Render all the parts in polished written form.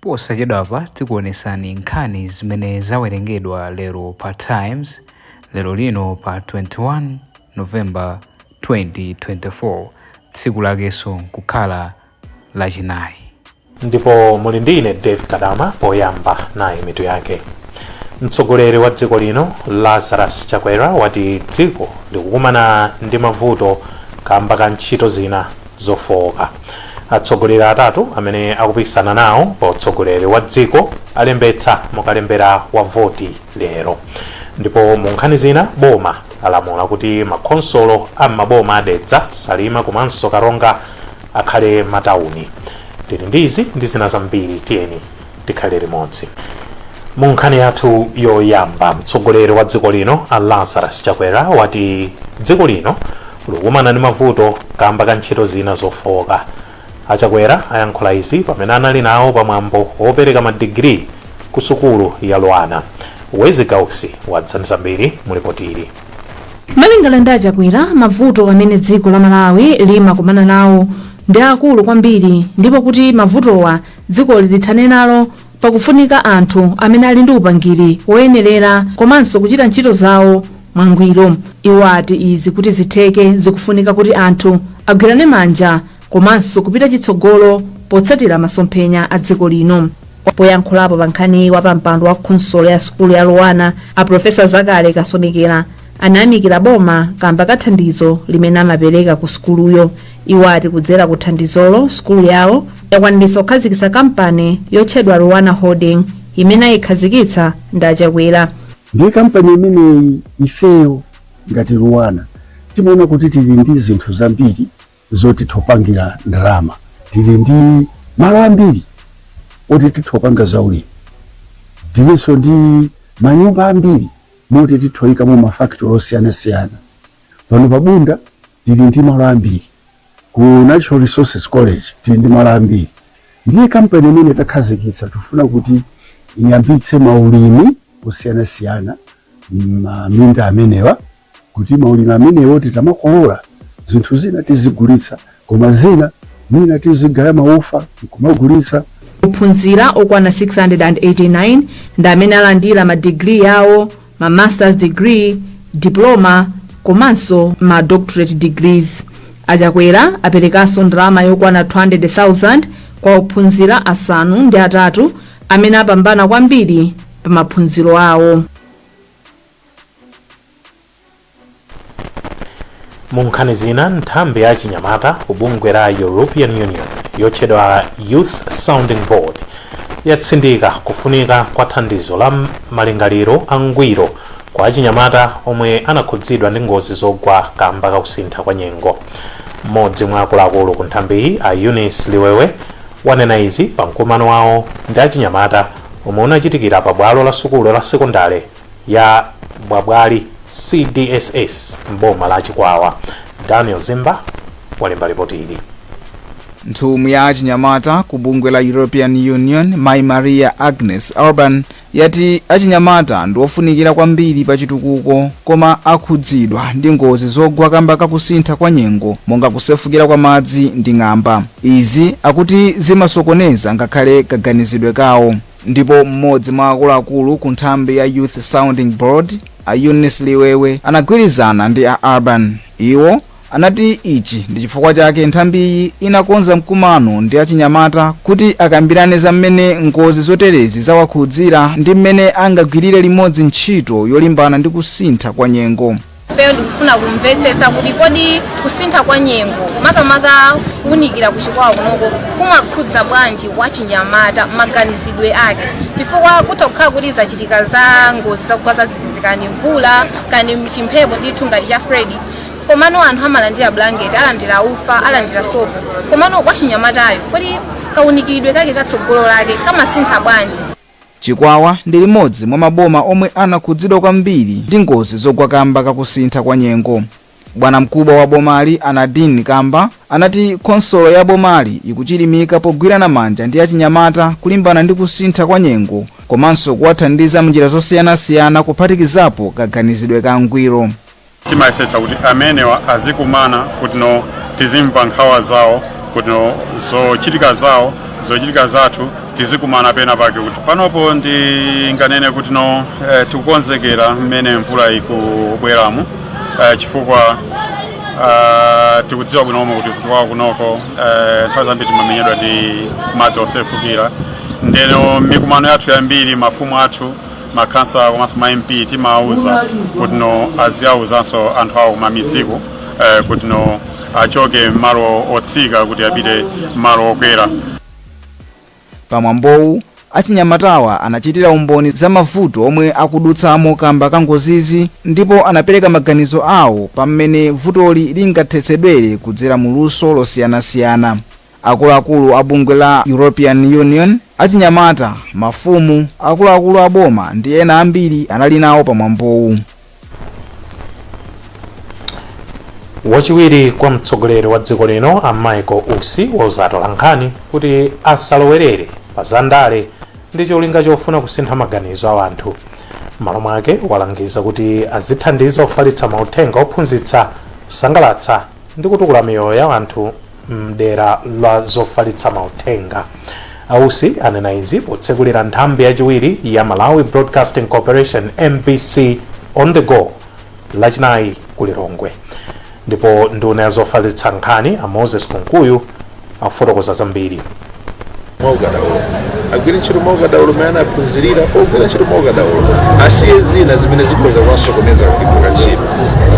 Posachedwapa tikuonesani nkhani zimene zawerengedwa lero pa Times, lero lino pa 21 November 2024, tsiku lakenso nkukhala Lachinayi. Ndipo muli ndi ine Dave Kadama. Poyamba nayi mitu yake. Mtsogoleri wa dziko lino Lazarus Chakwera wati dziko likukumana ndi mavuto kamba ka ntchito zina zofowoka. Atsogoleri atatu amene akupikisana nawo pa utsogoleri wa dziko alembetsa mukalembera wa voti lero. Ndipo mu nkhani zina, boma lalamula kuti makhonsolo a m'maboma a Dedza, Salima komanso Karonga akhale matawuni. Tili ndi izi ndi zina zambiri, tiyeni tikhale limodzi. Mu nkhani yathu yoyamba, mtsogoleri wa dziko lino a Lazarus Chakwera wati dziko lino likukumana ndi mavuto kamba ka ntchito zina zofowoka. A Chakwera ayankhula izi pamene anali nawo pamwambo wopereka madigiri ku sukulu ya LUANAR. Wezi Gausi wadza ndi zambiri mu lipoti ili. Malingana ndi a Chakwera, mavuto amene dziko la Malawi limakumana nawo ndi akulu kwambiri ndipo kuti mavutowa dzikoli lithane nalo pakufunika anthu amene ali ndi upangiri woyenerera komanso kuchita ntchito zawo mwangwiro. Iwo ati izi kuti zitheke zikufunika kuti anthu agwirane manja komanso kupita chitsogolo potsatira masomphenya a dziko lino. Poyankhulapo pa nkhaniyi, wapampando wa khonsolo ya sukulu ya LUANAR a Professor Zakale Kasomekera anayamikira boma kamba ka thandizo limene amapereka ku sukuluyo. Iwo ati kudzera ku thandizolo, sukulu yawo yakwaniritsa kukhazikitsa kampani yotchedwa LUANAR Holding imene ayikhazikitsa ndi a Chakwera. Ndiye kampani imeneyi, ifeyo ngati LUANAR timaona kuti tili ndi zinthu zambiri zoti tithopangira ndalama. Tili ndi malo ambiri oti tithopanga zaulimi, tilinso ndi manyumba ambiri moti tithoyikamo mafactory osiyanasiyana. Pano pa Bunda tili ndi malo ambiri, ku Natural Resources College tili ndi malo ambiri. Ndiye kampani imene takhazikitsa tifuna kuti iyambitse maulimi osiyanasiyana m'minda amenewa, kuti maulimi amenewo titamakolola zinthu zina tizigulitsa, koma zina mwina tizigaya maufa nkumagulitsa. Ophunzira okwana 689 ndi amene alandira ma degree yawo, ma masters degree, diploma komanso ma doctorate degrees. A Chakwera aperekanso ndalama yokwana 200,000 kwa ophunzira 8 amene apambana kwambiri pa maphunziro awo. Mu nkhani zina, nthambi ya chinyamata ku bungwe la European Union yotchedwa Youth Sounding Board yatsindika kufunika kwa thandizo la malingaliro angwiro kwa achinyamata omwe anakhudzidwa ndi ngozi zogwa kamba kakusintha kwa nyengo. Mmodzi mwa akuluakulu ku nthambiyi, a Eunice Liwewe, wanena izi pa mkumano wawo ndi achinyamata omwe unachitikira pa bwalo la sukulu la sekondale ya Bwabwali CDSS m'boma la Chikwawa. Daniel Zimba walemba ripoti ili. Nthumwi ya achinyamata ku bungwe la European Union, Mai Maria Agnes Urban, yati achinyamata ndi ofunikira kwambiri pa chitukuko, koma akhudzidwa ndi ngozi zogwa kamba kakusintha kwa nyengo monga kusefukira kwa madzi ndi ng'amba. Izi akuti zimasokoneza ngakhale kaganizidwe kawo. Ndipo mmodzi mwa akuluakulu ku nthambi ya Youth Sounding Board, a Eunice Liwewe, anagwirizana ndi a Urban. Iwo anati ichi ndi chifukwa chake nthambiyi inakonza mkumano ndi achinyamata kuti akambirane za mmene ngozi zoterezi zawakhudzira ndi mmene angagwirire limodzi ntchito yolimbana ndi kusintha kwa nyengo. Ifeyo ndikufuna kumvetsetsa kuti kodi kusintha kwa nyengo, makamaka kuwunikira kuchikwawa kunoko, kumakhudza bwanji wachinyamata maganizidwe ake, chifukwa kutha kukhala kuti zachitika za ngozi zakugwa zadzidzidzi, kani mvula kani chimphepo ndithu ngati cha Freddy, komano anthu amalandira blanket, alandira ufa, alandira sopo, komano wachinyamatayo kodi kawunikiridwe kake katsogolo lake kamasintha bwanji? Chikwawa ndi limodzi mwa maboma omwe anakhudzidwa kwambiri ndi ngozi zogwa kamba kakusintha kwa nyengo. Bwanamkubwa wa bomali, a Nadine Kamba, anati khonsolo ya bomali ikuchilimika pogwirana manja ndi achinyamata kulimbana ndi kusintha kwa nyengo komanso kuwathandiza mnjira zosiyanasiyana, kuphatikizapo kaganizidwe ka ngwiro. Timayesetsa kuti amenewa azikumana kuti no tizimva nkhawa zawo. Kuti zochitika zawo, zochitika zathu, tizikumana pena pake. Kuti panopo ndinganene kuti no tikukonzekera mmene mvula ikubweramo, chifukwa tikudziwa bwino omwe kuti kuchokera kunoko nthawi zambiri timamenyedwa ndi madzi osefukira. Ndeno mikumano yathu yambiri, mafumu athu, makhansala komanso ma MP, timawauza kuti no aziyawuzanso anthu awo kumamidziko kuti no achoke malo otsika kuti apite malo okwera. Pamwambowu, achinyamatawa anachitira umboni za mavuto omwe akudutsamo kamba ka ngozizi ndipo anapereka maganizo awo pamene vutoli lingathetsedwere kudzera mu luso losiyanasiyana. Akuluakulu a bungwe la European Union, achinyamata, mafumu, akuluakulu a boma ndi ena ambiri anali nawo pamwambowu. Wachiwiri kwa mtsogoleri wa dziko lino a Michael Usi wauza atolankhani kuti asalowerere pa zandale ndi cholinga chofuna kusintha maganizo a anthu. M'malo mwake walangiza kuti azithandiza kufalitsa mauthenga ophunzitsa, kusangalatsa ndi kutukula miyoyo ya anthu mdera la zofalitsa mauthenga. Ausi anena izi potsekulira nthambi yachiwiri ya Malawi Broadcasting Corporation, MBC On The Go, Lachinayi ku Lilongwe. Ndipo nduna ya zofalitsa nkhani a Moses Kunkuyu akufotokoza zambiri. Mwaukadaulo, agwire ntchito mwaukadaulo mmene anaphunzirira. Pogwira ntchito mwaukadaulo, asiye zina zimene zikhoza kuwasokoneza kugwira ntchito.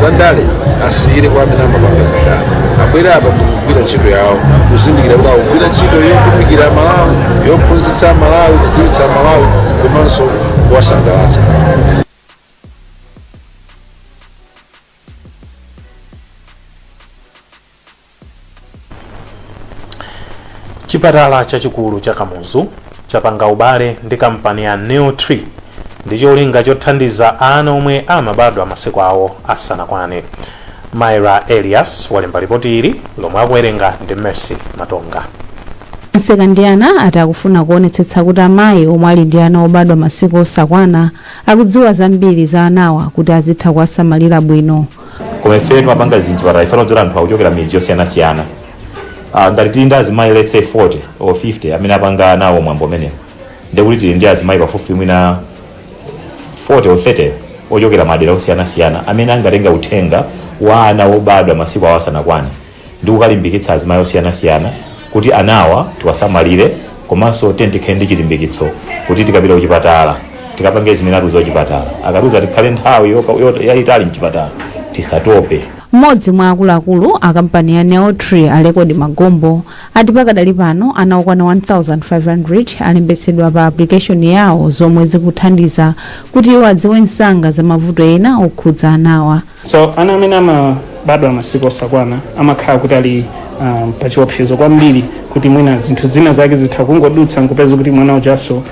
Zandale asiyire kwa amene amapanga zandale. Abwere apa ndikugwira ntchito yawo, kuzindikira kuti akugwira ntchito yotumikira Malawi, yophunzitsa Malawi, kudziwitsa Malawi komanso kuwasangalatsa. Chipatala chachikulu cha Kamuzu chapanga ubale ndi kampani ya Neotree ndi cholinga chothandiza ana omwe amabadwa masiku awo asanakwane. Myra Elias walemba ripoti ili lomwe akuwerenga ndi Mercy Matonga. Msekandiana ati akufuna kuonetsetsa kuti amayi omwe ali ndi ana obadwa masiku osakwana akudziwa zambiri za anawa kuti azitha kuwasamalira bwino. Koma ife timapanga zinthu ife tinodziwa anthu akuchokera midzi yosiyanasiyana. Ngati tili ndi azimayi, let's say 40 or 50 amene apanga nawo mwambo umenewu, ndekuti tili ndi azimayi pafupifupi mwina 40 or 30 ochokera madera osiyanasiyana amene angatenga uthenga wa ana obadwa masiku awo asanakwane ndi kukalimbikitsa azimayi osiyanasiyana kuti anawa tiwasamalire, komanso tiye tikhale ndi chilimbikitso kuti tikapita kuchipatala tikapange zimene atiuza kuchipatala. Akatiuza tikhale nthawi yayitali mchipatala, tisatope. Mmodzi mwa akuluakulu a kampani ya Neotree, a Rekodi Magombo, ati pakadali pano ana okwana 1500 alembetsedwa pa application yawo, zomwe zikuthandiza kuti iwo adziwe msanga za mavuto ena okhudza anawa. So ana amene amabadwa masiku osakwana amakhala kuti ali pa chiopsezo kwambiri kuti mwina zinthu zina zake zitha kungodutsa nkupeza kuti mwana ujaso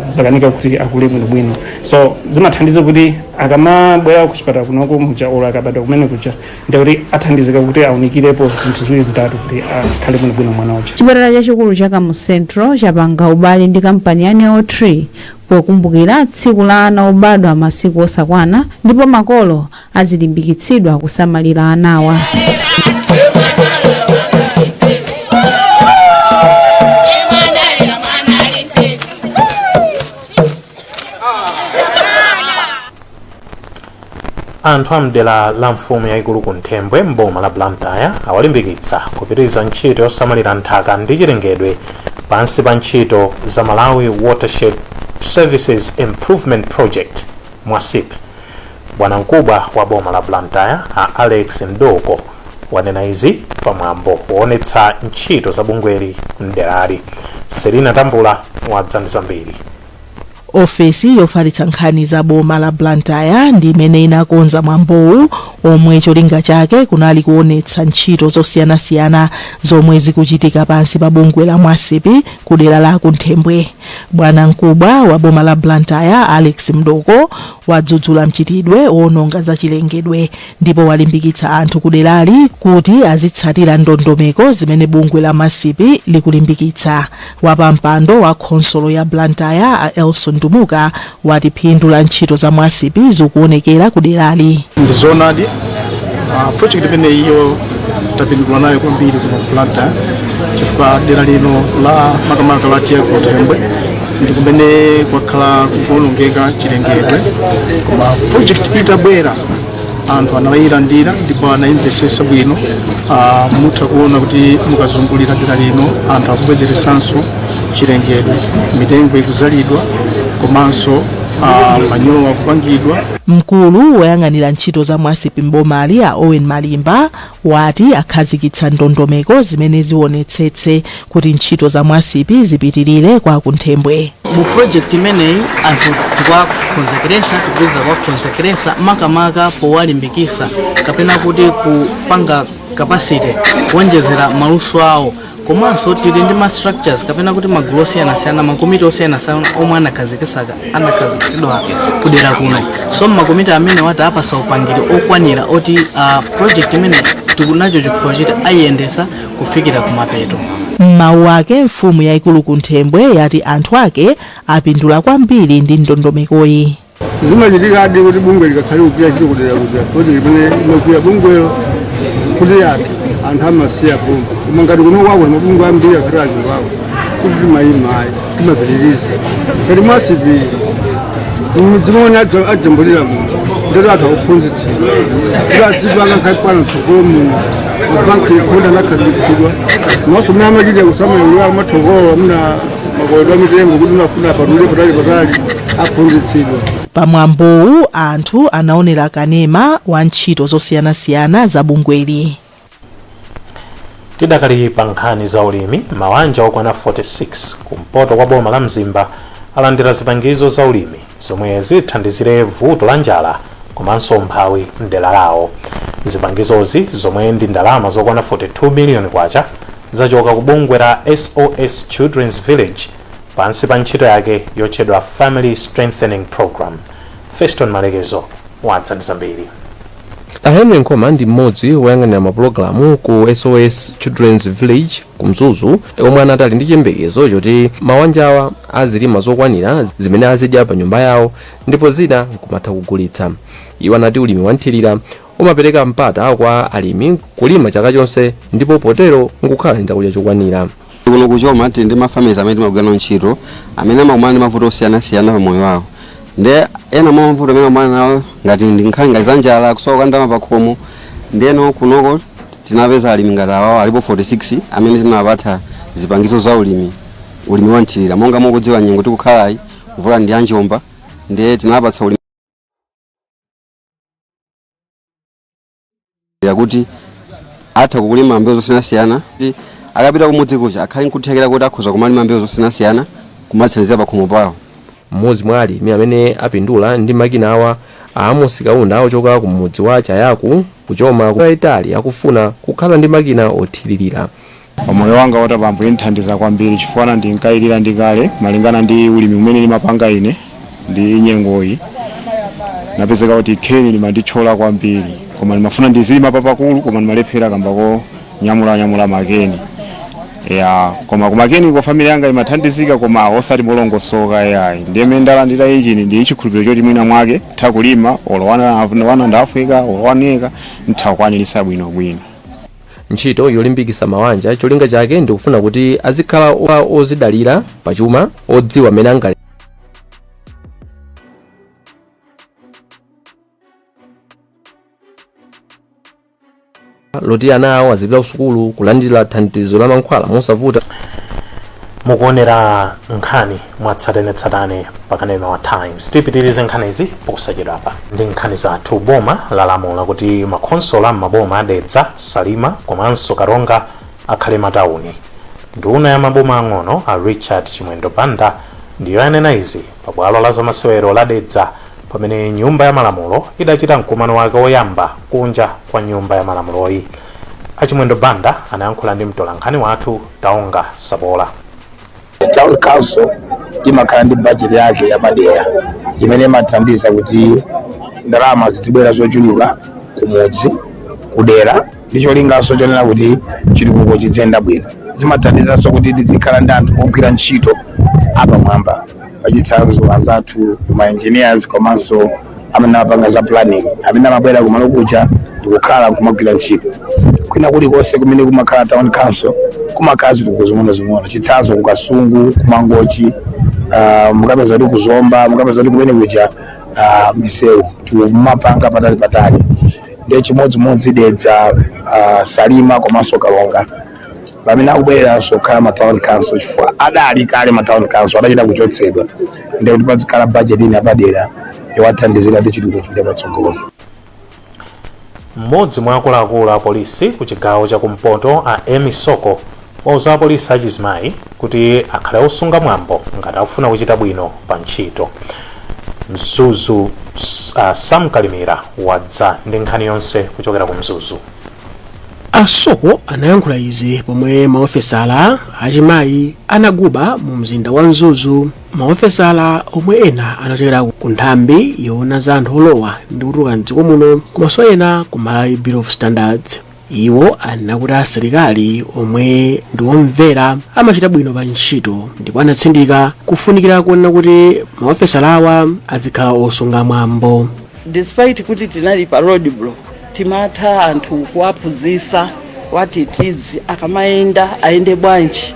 zakanika kuti akule bwinobwino. So zimathandiza kuti akamabwera kuchipatala kunoko muja olo akabadwa kumene kuja, ndikuti athandizika kuti aunikirepo zinthu ziwiri zitatu kuti akhale bwinobwino mwana uja. Chipatala chachikulu cha Kamuzu Central chapanga ubale ndi kampani ya Neotree pokumbukira tsiku la ana obadwa masiku osakwana, ndipo makolo azilimbikitsidwa kusamalira anawa. Anthu a mdera la mfumu yayikulu Kunthembwe mboma la Blantyre awalimbikitsa kupitiriza ntchito yosamalira nthaka ndi chilengedwe pansi pa ntchito za Malawi Watershed Services Improvement Project, MWASIP. Bwanamkubwa wa boma la Blantyre a Alex Mdoko wanena izi pamwambo woonetsa ntchito za bungweli mderali. Selina Tambula wadza ndi zambiri. Ofesi yofalitsa nkhani za boma la Blantyre ndi imene inakonza mwambowu, omwe cholinga chake kunali kuonetsa ntchito zosiyanasiyana zomwe zikuchitika pansi pa bungwe la MWASIP ku dera la Kunthembwe. Bwana mkubwa wa boma la Blantyre Alex Mdoko wadzudzula mchitidwe wononga zachilengedwe ndipo walimbikitsa anthu ku derali kuti azitsatira ndondomeko zimene bungwe la MWASIP likulimbikitsa. Wapampando wa khonsolo ya Blantyre a Elson Dumuka wati phindu la ntchito za MWASIP zikuonekera ku derali. Ndizoonadi, project imeneyiyo tapindula nayo kwambiri kuno ku Blantyre. Chifukwa dera lino la makamaka la T/A Kunthembwe ndi kumene kwakhala kukuonongeka chilengedwe, koma project itabwera anthu anayilandira ndipo anayimvesesa bwino. Mutha kuona kuti mukazungulira dera lino anthu akubwezeresanso chilengedwe, mitengo ikudzalidwa komanso manyowa akupangidwa. Mkulu woyang'anira ntchito za MWASP mbomali a Owen Malimba wati akhazikitsa ndondomeko zimene zionetsetse kuti ntchito za MWASP zipitirire kwa Kunthembwe. Mu project imeneyi anthu tikuwakonzekeresa, tikupeza kuwakonzekeresa makamaka powalimbikisa kapena kuti kupanga capacity, kuonjezera maluso awo. Komanso tili ndi ma structures kapena kuti magulu osiyanasiyana, makomiti osiyanasiyana omwe anakhazikitsidwa kudera kuno. So makomiti amene wati apasa upangiri okwanira oti project imene tikunacho chikhulupiriro choti ayiyendesa kufikira kumapeto. M'mawu ake, mfumu yayikulu Kunthembwe yati anthu ake apindula kwambiri ndi ndondomekoyi. Zimachitikadi kuti bungwe likakhale kugwira ntchito kudera kuja, project imene imagwira bungwelo kuti yake anthu amasiya pomwe, koma ngati kuno kwako mabungwe ambiri akhati achingwako kuti timayima ayi, timapitiriza. Ngati MWASP dzimene ajambulira muno, ndoti anthu akuphunzitsidwa kuti adzipanga nkhali mtsogolo muno. Mabanki ikhonda anakhazikitsidwa, maso mene amachita kusamalira amathokolo muna makoledwa mitengo kuti unafuna patule patali patali, aphunzitsidwa. Pamwambowu anthu anaonera kanema wa ntchito zosiyanasiyana za bungweli. Tidakali pa nkhani za ulimi, mawanja okwana 46 kumpoto kwa boma la Mzimba alandira zipangizo za ulimi zomwe zithandizire vuto la njala komanso umphawi mdera lawo. Zipangizozi, zomwe ndi ndalama zokwana 42 miliyoni kwacha, zachoka ku bungwe la SOS Children's Village pansi pa ntchito yake yotchedwa Family Strengthening Program. Feston Malekezo wadza ndi zambiri. A Henry Nkhoma ndi mmodzi woyang'anira mapulogalamu ku SOS Children's Village ku Mzuzu, omwe anati ali ndi chiyembekezo choti mawanjawa azilima zokwanira zimene azidya pa nyumba yawo ndipo zina nkumatha kugulitsa. Iwo anati ulimi wanthirira umapereka mpata kwa alimi kulima chaka chonse ndipo potero nkukhala ndi chakudya chokwanira. Kuno kuchoma tili ndi mafamilies amene timagwira nawo ntchito amene amakumana ndi mavuto osiyanasiyana pa moyo wawo. Nde ena mwa mavuto amene amakumana nawo ngati ndi nkhani ngati za njala, kusowa kwa ndalama pakhomo. Ndeno kunoko tinapeza alimi ngati awawo alipo 46 amene tinawapatsa zipangizo za ulimi, ulimi wa nthirira. Monga mukudziwa nyengo tikukhalayi, mvula ndi yanjomba, ndiye tinawapatsa ulimi yakuti atha kukulima mbewu zosiyanasiyana kuti akapita kumudzi kuja akhale nkuthekera kuti akhoza kumalima mbewu zosiyanasiyana kumathandizira pakhomo pawo. Mmodzi mwa alimi amene apindula ndi makina awa, a Amos Kaunda ochoka ku mudzi wa Chayaku kuchoma yayitali akufuna kukhala ndi makina othiririra. Pamoyo wanga water pump indithandiza kwambiri chifukwa ndinkayilira ndi kale malingana ndi ulimi umene ndimapanga ine ndi nyengoyi, napezeka kuti kheni limandithyola kwambiri, koma ndimafuna ndizilima papakulu koma ndimalephera kamba ko nyamula nyamula makeni ya. Koma kumakeni kwa family yanga imathandizika koma osati molongosoka yayi. Ndiye mmene ndalandira injini ndi chikhulupiriro choti mwina mwake ntha kulima olo 1.5 acre olo 1 acre, ntha kukwanirisa bwinobwino. Ntchito yolimbikitsa mawanja cholinga chake ndikufuna kuti azikhala ozidalira pachuma, odziwa mmene anga loti ana awo azipita kusukulu, kulandira thandizo la mankhwala mosavuta. Mukuonera nkhani mwatsatanetsatane pakanema wa Times. Tipitirize nkhanizi posachedwapa ndi nkhani zathu. Boma lalamula kuti makhonsolo am'maboma a Dedza, Salima komanso Karonga akhale matawuni. Nduna ya maboma ang'ono a Richard Chimwendo Banda ndiyo yanena izi pabwalo la zamasewero la Dedza pamene nyumba ya malamulo idachita mkumano wake woyamba kunja kwa nyumba ya malamuloyi. A Chimwendo Banda anayankhula ndi mtolankhani wathu Taonga Sabola. Town council imakhala ndi budget yake yapadera imene imathandiza kuti ndalama zizibwera zochuluka kumudzi, kudera, ndi cholinganso chonena kuti chitukuko chiziyenda bwino. Zimathandizanso kuti tizikhala ndi anthu ogwira ntchito apamwamba, pachitsanzo anzathu ma engineers komanso amene amapanga za planning amene amabwera kumalo kuja ndikukhala kumagwira ntchito. Kwina kulikonse kumene kumakhala town council kumakhala zitukuko zing'onozing'ono, chitsanzo ku Kasungu, kuMangochi, mukapeza kuti kuZomba, mukapeza kuti kumene kuja misewu tikumapanga patali patali. Ndiye chimodzimodzi Dedza, Salima komanso Karonga pamene akubwereranso kukhala ma town council, chifukwa adali kale ma town council adachita kuchotsedwa, ndiye kuti pazikhala budget ina yapadera yowathandizira kuti chitukuko chipite patsogolo. Mmodzi mwa akuluakulu a polisi ku chigawo chakumpoto, a Amy Soko, wauza apolisi achizimayi kuti akhale osunga mwambo ngati akufuna kuchita bwino pa ntchito. Mzuzu, Sam Kalimira wadza ndi nkhani yonse kuchokera ku Mzuzu. A Soko anayankhula izi pomwe maofesala achimayi anaguba mu mzinda wa Mzuzu. Maofesala omwe ena anachokera ku nthambi yoona za anthu olowa ndi kutuluka mdziko muno komanso ena ku Malawi Bureau of Standards. Iwo anakuti asilikali omwe ndi omvera amachita bwino pa ntchito, ndipo anatsindika kufunikira kuona kuti maofesalawa azikhala osunga mwambo. Despite kuti tinali pa road block, timatha anthu kuwaphunzitsa watitizi akamayenda ayende bwanji,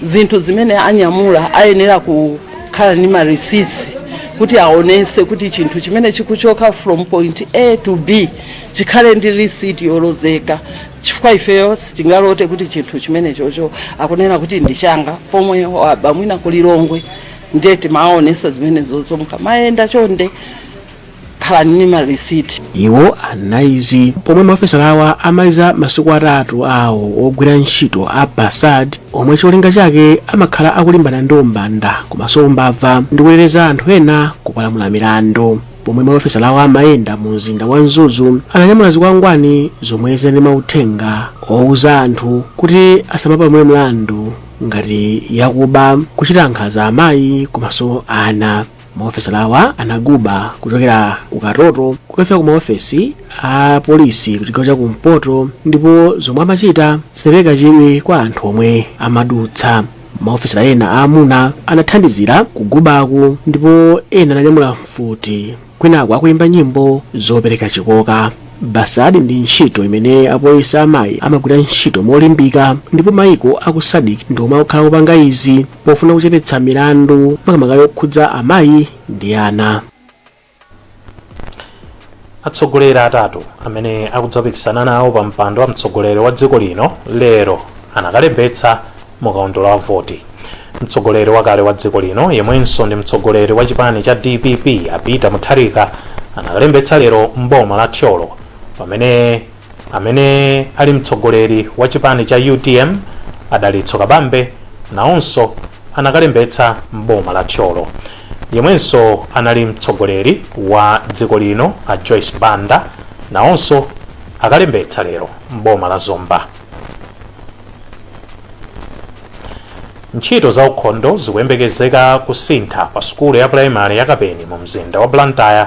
zinthu zimene anyamula ayenera kukhala ndi ma receipts kuti aonese kuti chinthu chimene chikuchoka from point A to B chikhale ndi receipt yolozeka, chifukwa ifeyo sitingalote kuti chinthu chimene chocho akunena kuti ndi changa pomwe waba mwina kuLilongwe. Ndiye timaonesa zimenezozo, mukamayenda chonde khalani ndi ma receipt. Iwo anaizi pomwe maofesalawa amaliza masiku 3 awo ogwira ntchito a Basad, omwe cholinga chake amakhala akulimbana ndi umbanda komanso umbava ndi kuteteza anthu ena kupalamula milandu. Pomwe maofesalawa amayenda mu mzinda wa Mzuzu, ananyamula zikwangwani zomwe zinali mauthenga owuza anthu kuti asamapalamule mlandu ngati yakuba, kuchita nkhanza amayi komanso ana. Maofesalawa anaguba kuchokera ku Katoto kukafika ku maofesi a polisi ku chigawo chakumpoto, ndipo zomwe amachita zinapereka chidwi kwa anthu omwe amadutsa. Maofesala ena aamuna anathandizira kugubaku, ndipo ena ananyamula mfuti kwinaku akuyimba nyimbo zopereka chikoka. Basad ndi ntchito imene apolisi amayi amagwira ntchito molimbika, ndipo maiko aku SADC ndi omwe akukhala kupanga izi pofuna kuchepetsa milandu makamaka yokhudza amayi ndi ana. Atsogoleri atatu amene akudzapikisana nawo pa mpando wa mtsogoleri wa dziko lino lero anakalembetsa mukaundula wa voti. Mtsogoleri wakale wa dziko lino yemwenso ndi mtsogoleri wa chipani cha DPP, a Peter Mutharika, anakalembetsa lero mboma la Thyolo, pamene amene ali mtsogoleri wa chipani cha UTM, a Dalitso Kabambe, nawonso anakalembetsa mboma la Thyolo. Yemwenso anali mtsogoleri wa dziko lino, a Joyce Banda, nawonso akalembetsa lero mboma la Zomba. Ntchito za ukhondo zikuyembekezeka kusintha pa sukulu ya pulaimali ya Kapeni mu mzinda wa Blantyre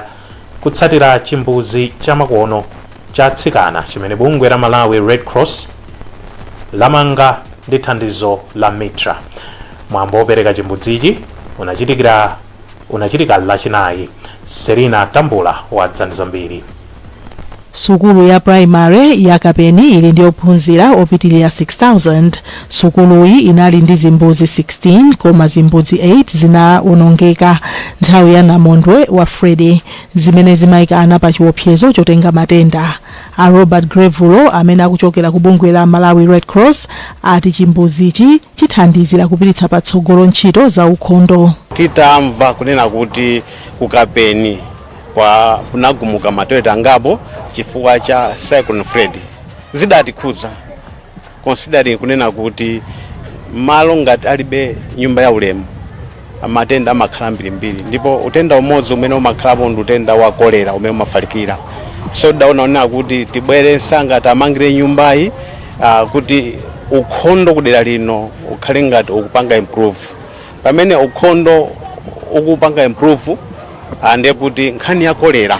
kutsatira chimbuzi chamakono cha atsikana chimene bungwe la Malawi Red Cross lamanga ndi thandizo la Mitra. Mwambo wopereka chimbuzichi unachitika Lachinayi. Serina Tambula wadza ndi zambiri. Sukulu ya primary ya Kapeni ili ndi ophunzira opitilira 6,000. Sukuluyi inali ndi zimbuzi 16, koma zimbudzi 8 zinawonongeka nthawi ya namondwe wa Freddy, zimene zimayika ana pa chiopsezo chotenga matenda. A Robert Grevulo, amene akuchokera ku bungwe la Malawi Red Cross, ati chimbuzichi chithandizira kupititsa patsogolo ntchito za ukhondo. Titamva kunena kuti ku Kapeni kwa kunagumuka matoilet angapo chifukwa cha Cyclone Freddy, zidatikhudza, considering kunena kuti malo ngati alibe nyumba ya ulemu, matenda amakhala ambirimbiri, ndipo utenda umodzi umene umakhalapo ndi utenda wa kolera umene umafalikira. So tidaona kunena kuti tibwere msanga tamangire nyumbayi kuti ukhondo kudera lino ukhale ngati ukupanga improve. Pamene ukhondo ukupanga improve, ndiye kuti nkhani ya kolera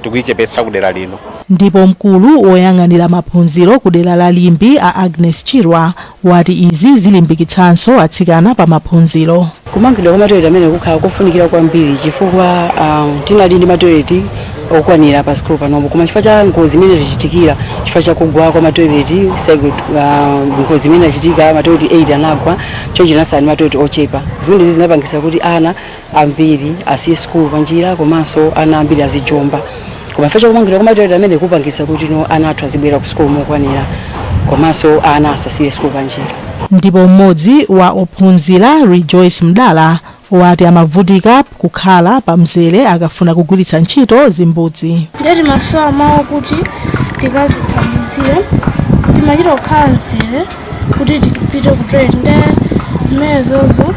tikuyichepetsa kudera lino. Ndipo mkulu woyang'anira maphunziro ku dera la Limbe, a Agnes Chirwa, wati izi zilimbikitsanso atsikana pa maphunziro. Kumangidwa kwa matoilet amene kukhala kofunikira kwambiri chifukwa tinali ndi matoilet Okwanira pa sukulu panopo, koma chifukwa cha ngozi imene tichitikira chifukwa cha kugwa kwa matoilet, ngozi imene inachitika, matoilet 8 anagwa, choncho tinasala ndi matoilet ochepa. Zimenezi zinapangisa kuti ana ambiri asiye sukulu panjira komanso ana ambiri azijomba. Koma chifukwa chakumangidwa kwa matoilet amene kupangisa kuti no ana athu azibwera ku sukulu mokwanira komanso ana asasiye sukulu panjira. Ndipo mmodzi wa ophunzira, Rejoice Mdala, wati amavutika kukhala pa mzere akafuna kugwiritsa ntchito zimbudzi. Ndeti masowa mawu kuti tikazithandizire, timachita kukhala mzere kuti tipite ku toilet, nde zimenezozo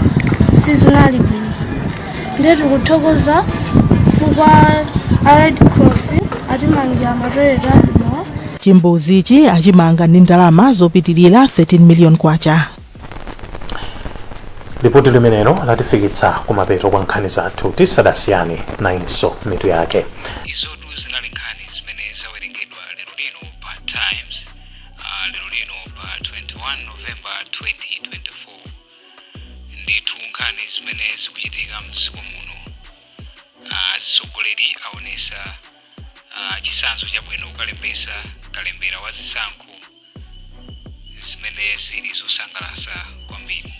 sizinali bwino. Nde tikuthokoza chifukwa a Red Cross atimangira matoilet abwino. Chimbuzichi achimanga ndi ndalama zopitirira 13 million kwacha. Lipoti limenelo latifikitsa kumapeto kwa nkhani zathu. Tisadasiyane, nayinso mitu yake. Izotu zinali nkhani zimene zawerengedwa lero lino pa Times, lero lino pa 21 November 2024. Ndithu nkhani zimene zikuchitika mdziko muno, atsogoleri aonesa chitsanzo chabwino kukalembesa kalembera wa zisankho zimene zili zosangalatsa kwambiri.